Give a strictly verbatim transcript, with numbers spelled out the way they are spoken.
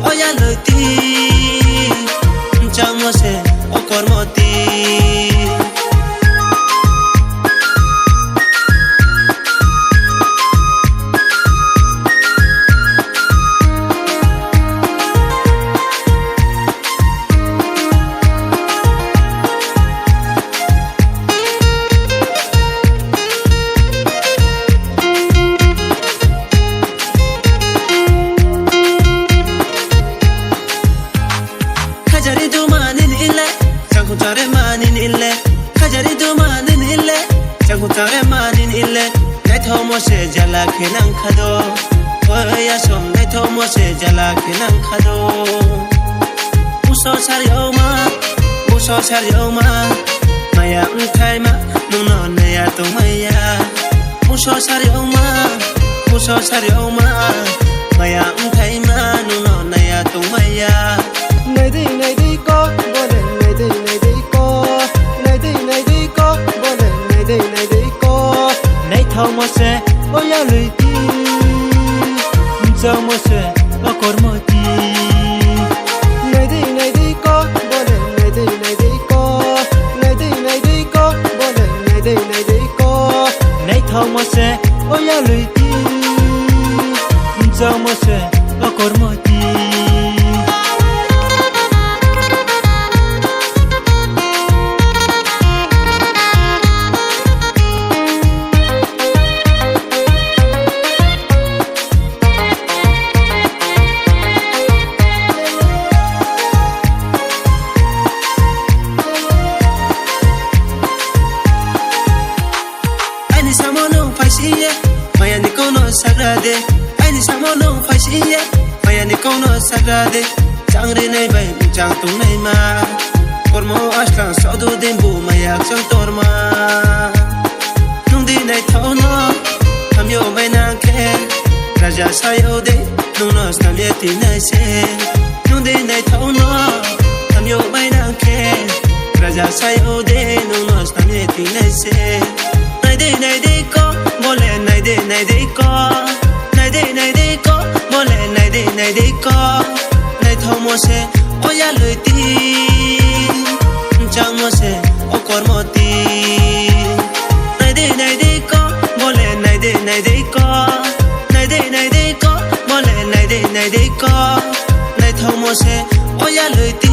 Oya loti, chamo se okormoti. Khajari duma nini ile, changku chare ma nini ile. Khajari duma nini ile, changku chare ma nini ile. Naithomo se jala khe nang khado, oya som naithomo se jala khe nang khado. Uso sari oma, uso sari oma, maya wngthai ma, nwngno naya tongmaya. Uso sari oma, uso sari oma, maya wngthai ma, nwngno naya tongmaya. Naidi naidi ko, bole naidi naidi ko, naidi naidi ko, bole naidi naidi ko. Naithomo se oya loti, chamo se okormoti. Naidi naidi ko, bole naidi naidi ko, naidi naidi ko, bole naidi naidi ko. Naithomo se oya loti, chamo se okormoti. Aini samo nwng phaisiya, mayani kono sagra de. Aini samo nwng phaisiya, mayani kono sagra de. Changrinai bai chang tongnai ma, kormo aslang sodu din bu maya chang torma. Nwng di naithokno hamyo mai nang khe, raja sayo de, nwngno snamya tinai se. Nwng di naithokno hamyo mai nang khe, raja sayo de, nwngno snamya tinai se. Naidi naidi ko, bole naidi naidi ko, naidi naidi ko, bole naidi naidi ko. Naithomo se oya loti, chamo se okormoti. Naidi naidi ko, bole naidi naidi ko, naidi naidi ko, bole naidi naidi ko. Naithomo se oya loti.